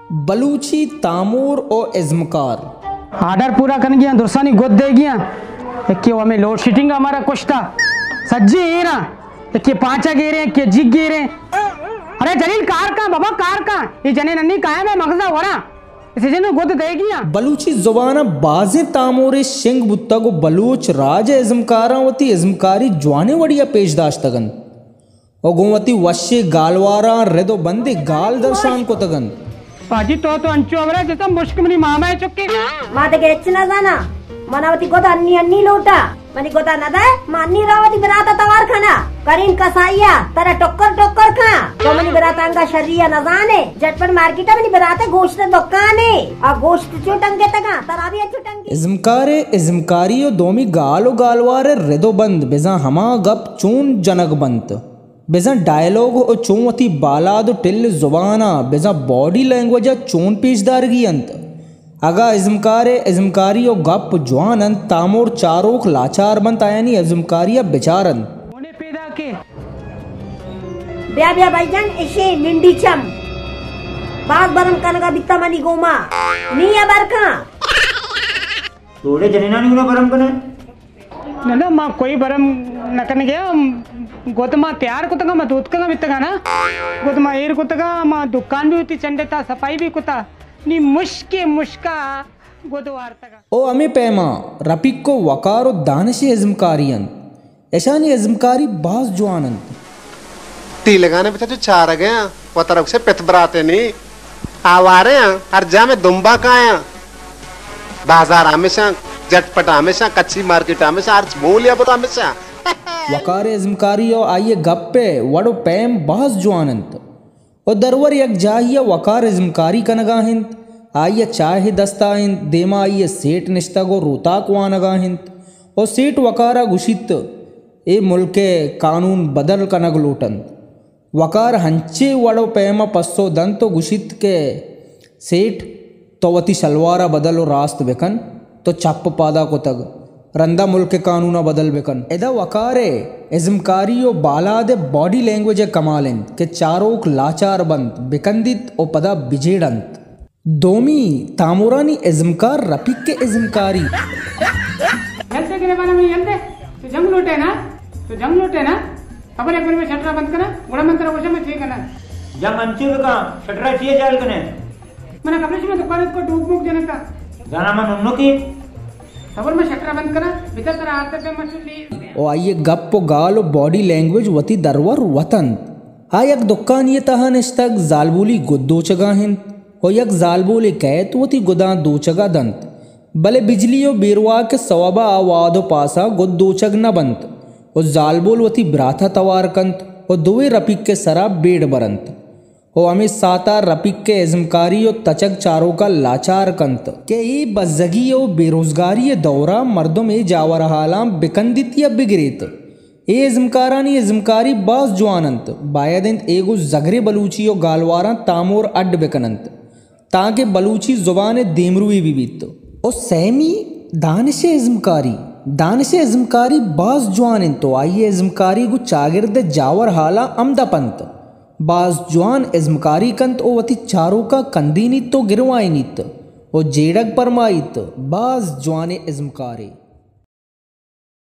بلوچی تامور و ازمکار۔ آرڈر پورا کنگی آں، درسانی گد دیگی آں۔ یکے وہ ہمیں لوڈ شیڈنگ ہمارا کشتا۔ سجے ایراں۔ یکے پانچا گیریں، یکے جیگ گیریں۔ ارے جلیل کار کن بابا، کار کن۔ یہ جنے ننی کائے میں مغزا ورا۔ اسی جنو گد دیگی آں۔ بلوچی زبان ء بازیں تامورے شنگ بوتگ و بلوچ راج ء ازمکاراں وتی ازمکاری جوانیں وڑیا پیش داشتگ انت۔ و گوں وتی وشیں گالواراں رد و بندے گال درشان کتگ انت۔ پاجی تو تو انچو ہبرا جتا مشک منی ماما ء چکے۔ ما دگہ ہچ نہ زاناں۔ منا وتی گد انی انی لوٹا۔ منی گدا نہ دئے، ما انی را وتی براتا توار کنا۔ کریم کسائیا، ترا ٹکر ٹکر کن۔ تو منی براتا انگا شریا نہ زانے۔ جٹ پٹ مارکیٹا منی براتا گوشت دکانے۔ آ گوشت چو ٹنگے تگا، ترا بھی انچو ٹنگے۔ ازمکارے ازمکاری و دومی گال و گالوارے رد و بند بزاں ہما گپ چون جنگ بنت۔ بزاں ڈائیلاگ ء چون وتی بالاد ء ٹل زبان ء بزاں باڈی لینگویج ء چون پیش دارگی انت۔ اگاں ازمکار ء ازمکاری ء گپ جوان انت، تامور چاروک لاچار بنت آیانی ازمکاری ء بچار انت۔ بیا بیا بھائی جان، اشے ننڈی چم۔ باز برم کنگا بیتا منی گوما۔ نی ابر کن۔ توڑے جنینانی گنا برم کنے؟ نہ، نہ، ما کوئی برم نہ کنگے آں۔ گد ما تیار کتگا، ما دوتکگا بیتگا نا۔ گد ما ایر کتگا، ما دکان بھی ہوتی چنڈتا صفائی بھی کتا۔ نی مشکے مشکا گد وارتگا۔ او ہمے پیما رپیک و وقار و دانش ازمکاری انت۔ اشانی ازمکاری باز جوان انت۔ ٹیلگانے بچا چو چارگے آں، وترا گوشے پت براتے نی۔ آوارے آں، ہر جا میں دمبا کایاں۔ بازار ہمیشاں، جٹ پٹ ہمیشاں، کچھی مارکیٹ ہمیشاں، ہر مولیا بر ہمیشاں۔ وقار ازمکاری و آئی گپ ء وڑ و پیم باز جوان انت۔ و درور یک جاہی ء وقار ازمکاری کنگا انت، آئی ء چاہ دستا انت، دیما آئی ء سیٹ نشتگ و روتاک وانگا انت و سیٹ وقارا گوشیت، اے ملک ء قانون بدل کنگ لوٹنت۔ وقار ہنچے وڑ و پیم ء پسو دنت و گوشیت کہ سیٹ، تو وتی شلوار ء بدل و راست بکن، تو چپ پادا کتگ، رندا ملک ء قانون ء بدل بکن۔ ادا وقار ء ازمکاری و بالاد ء باڈی لینگویج ء کمال انت کہ چاروک لاچار بنت، بکندیت و پدا بجیڑنت۔ دومی، تامورانی ازمکار رپیک ء ازمکاری۔ یل دے گریبان میں یل دے۔ تو جنگ لوٹے نا؟ تو جنگ لوٹے نا؟ خبر ہے، پر میں شٹرا بند کرا، گڑا من ترا وشا میں چے کنا۔ جنگ انچے بکا، شٹرا چیے جال کنے؟ منا خبر ہے، میں دکان کو ڈوک موک جنتا۔ جانا من انو کی۔ خبر میں شٹرا بند کرا، بتا ترا آتے پہ مسئلہ۔ او آئی گپ و گال و باڈی لینگویج وتی درور وتنت۔ آ یک دکانی تہا نشتگ، زالبولی گد دوچگا انت و یک زالبولے کئیت وتی گداں دوچگا دنت، بلے بجلی و بیرواک سوبا آ واد و پاسا گد دوچگ نہ بنت و زالبول وتی براتا توار کنت و دوئیں رپیک سرا بیڑ برنت و ہمے ساعتا رپیک ازمکاری و تچگ چاروکا لاچار کنت کہ اے بزگی و بے روزگاری دورا مردم اے جاور حالاں بکندیت یا بگریت۔ اے ازمکارانی ازمکاری باز جوان انت، باید انت اے گوں زگرے بلوچی و گالواراں تامور اڈ بکن انت، تانکہ بلوچی زبان دیمروی بہ بیت۔ و سیمی، دانش ازمکاری۔ دانش ازمکاری باز جوان انت و آئی ازمکاری گوں چاگرد جاور حالاں ہمدپ انت۔ باز جوان ازمکاری کنت و وتی چاروکاں کندینیت و گروائینیت و جیڑگ پرمائیت۔ باز جوانیں ازمکارے۔